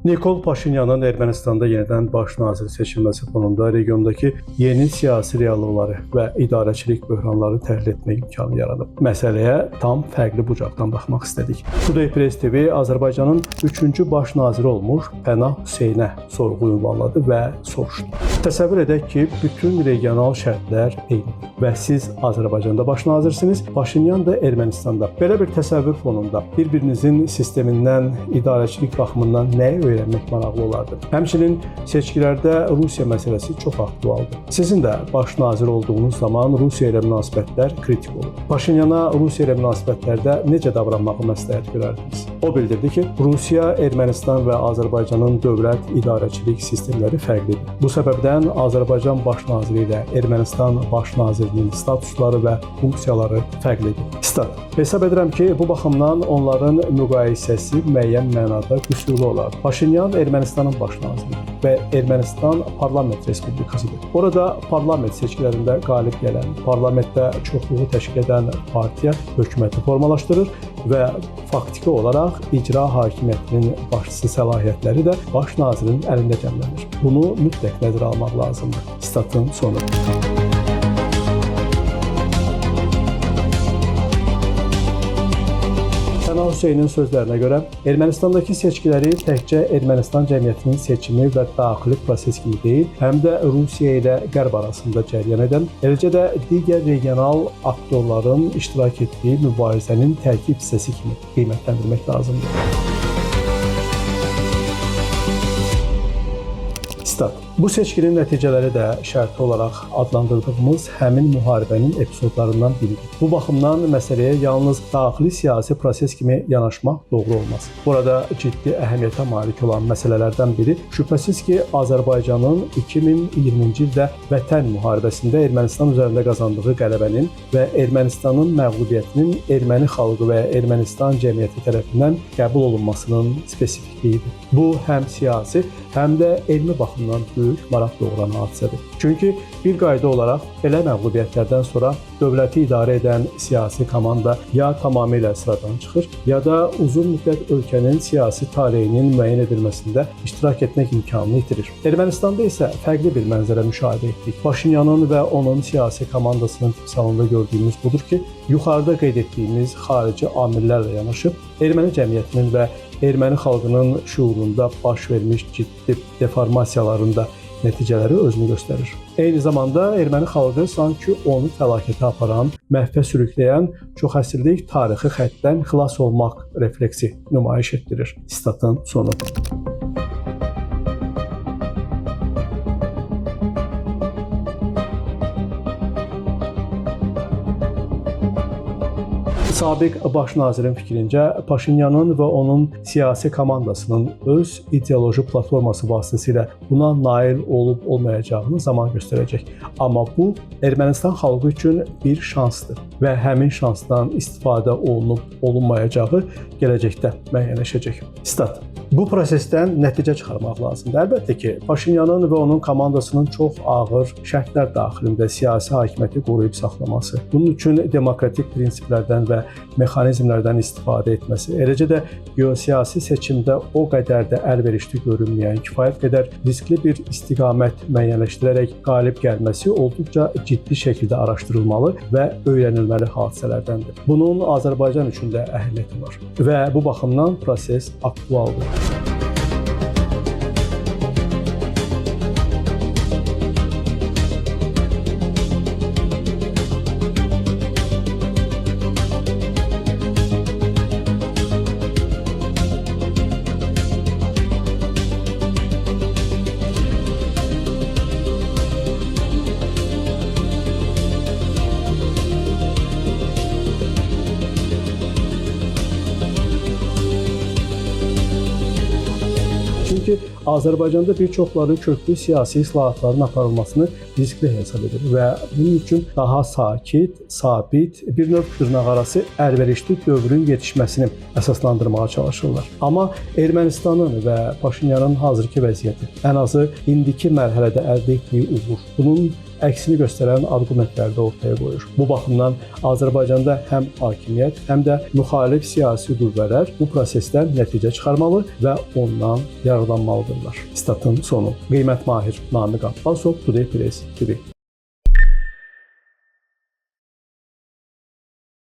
Nikol Paşinyanın Ermənistanda yenidən baş nazir seçilməsi fonunda regiondakı yeni siyasi reallıqları və idarəçilik böhranları təhlil etmək imkanı yaranıb. Məsələyə tam fərqli bucaqdan baxmaq istədik. Today Press TV Azərbaycanın 3-cü baş naziri olmuş Pənah Hüseynə sorğu ünvanladı və soruşdu. Təsəvvür edək ki, bütün regional şərtlər eynidir və siz Azərbaycanda baş nazirsiniz, Paşinyan da Ermənistanda. Belə bir təsəvvür fonunda bir-birinizin sistemindən, idarəçilik baxımından nəyi öyrənmək maraqlı olardı? Həmçinin seçkilərdə Rusiya məsələsi çox aktualdır. Sizin də baş nazir olduğunuz zaman Rusiya ilə münasibətlər kritik olub. Paşinyana Rusiya ilə münasibətlərdə necə davranmağı məsləhət görərdiniz? O bildirdi ki, Rusiya, Ermənistan və Azərbaycanın dövlət idarəçilik sistemləri fərqlidir. Bu səbəbdən Azərbaycan baş naziri ilə Ermənistan baş nazirinin statusları və funksiyaları fərqlidir. Stat. Hesab edirəm ki, bu baxımdan onların müqayisəsi müəyyən mənada qüsurlu olar. Paşinyan Ermənistanın baş naziridir və Ermənistan parlament respublikasıdır. Orada parlament seçkilərində qalib gələn, parlamentdə çoxluğu təşkil edən partiya hökuməti formalaşdırır və faktiki olaraq icra hakimiyyətinin başçısı səlahiyyətləri də baş nazirin əlində cəmlənir. Bunu mütləq nəzərə almaq lazımdır. Statın sonu. Pənah Hüseynin sözlərinə görə Ermənistandakı seçkiləri təkcə Ermənistan cəmiyyətinin seçimi və daxili proses kimi deyil, həm də Rusiya ilə Qərb arasında cəryan edən, eləcə də digər regional aktorların iştirak etdiyi mübarizənin tərkib hissəsi kimi qiymətləndirmək lazımdır. Stat. Bu seçkinin nəticələri də şərti olaraq adlandırdığımız həmin müharibənin epizodlarından biridir. Bu baxımdan məsələyə yalnız daxili siyasi proses kimi yanaşmaq doğru olmaz. Burada ciddi əhəmiyyətə malik olan məsələlərdən biri şübhəsiz ki, Azərbaycanın 2020-ci ildə Vətən müharibəsində Ermənistan üzərində qazandığı qələbənin və Ermənistanın məğlubiyyətinin erməni xalqı və Ermənistan cəmiyyəti tərəfindən qəbul olunmasının spesifikliyidir. Bu həm siyasi, həm də elmi baxımdan böyük maraq doğuran hadisədir. Çünki bir qayda olaraq belə məğlubiyyətlərdən sonra dövləti idarə edən siyasi komanda ya tamamilə sıradan çıxır, ya da uzun müddət ölkənin siyasi taleyinin müəyyən edilməsində iştirak etmək imkanını itirir. Ermənistanda isə fərqli bir mənzərə müşahidə etdik. Paşinyanın və onun siyasi komandasının timsalında gördüyümüz budur ki, yuxarıda qeyd etdiyimiz xarici amillərlə yanaşı erməni cəmiyyətinin və erməni xalqının şüurunda baş vermiş ciddi deformasiyaların da nəticələri özünü göstərir. Eyni zamanda erməni xalqı sanki onu fəlakətə aparan, məhvə sürükləyən çox əsrlik tarixi xəttdən xilas olmaq refleksi nümayiş etdirir. Statın sonu. Sabiq baş nazirin fikrincə, Paşinyanın və onun siyasi komandasının öz ideoloji platforması vasitəsilə buna nail olub olmayacağını zaman göstərəcək. Amma bu Ermənistan xalqı üçün bir şansdır və həmin şansdan istifadə olunub olunmayacağı gələcəkdə müəyyənləşəcək. Stat. Bu prosesdən nəticə çıxarmaq lazımdır. Əlbəttə ki, Paşinyanın və onun komandasının çox ağır şərtlər daxilində siyasi hakimiyyəti qoruyub saxlaması, bunun üçün demokratik prinsiplərdən və mexanizmlərdən istifadə etməsi, eləcə də geosiyasi seçimdə o qədər də əlverişli görünməyən, kifayət qədər riskli bir istiqamət müəyyənləşdirərək qalib gəlməsi olduqca ciddi şəkildə araşdırılmalı və öyrənilməli hadisələrdəndir. Bunun Azərbaycan üçün də əhəmiyyəti var və bu baxımdan proses aktualdır. Çünki Azərbaycanda bir çoxları köklü siyasi islahatların aparılmasını riskli hesab edir və bunun üçün daha sakit, sabit, bir növ dırnaqarası əlverişli dövrün yetişməsini əsaslandırmağa çalışırlar. Amma Ermənistanın və Paşinyanın hazırki vəziyyəti, ən azı indiki mərhələdə əldə etdiyi uğur, bunun əksini göstərən arqumentləri də ortaya qoyur. Bu baxımdan Azərbaycanda həm hakimiyyət, həm də müxalif siyasi qüvvələr bu prosesdən nəticə çıxarmalı və ondan yararlanmalıdırlar. Statın sonu. Qiymət Mahir, Namiq Abbasov, Today Press TV.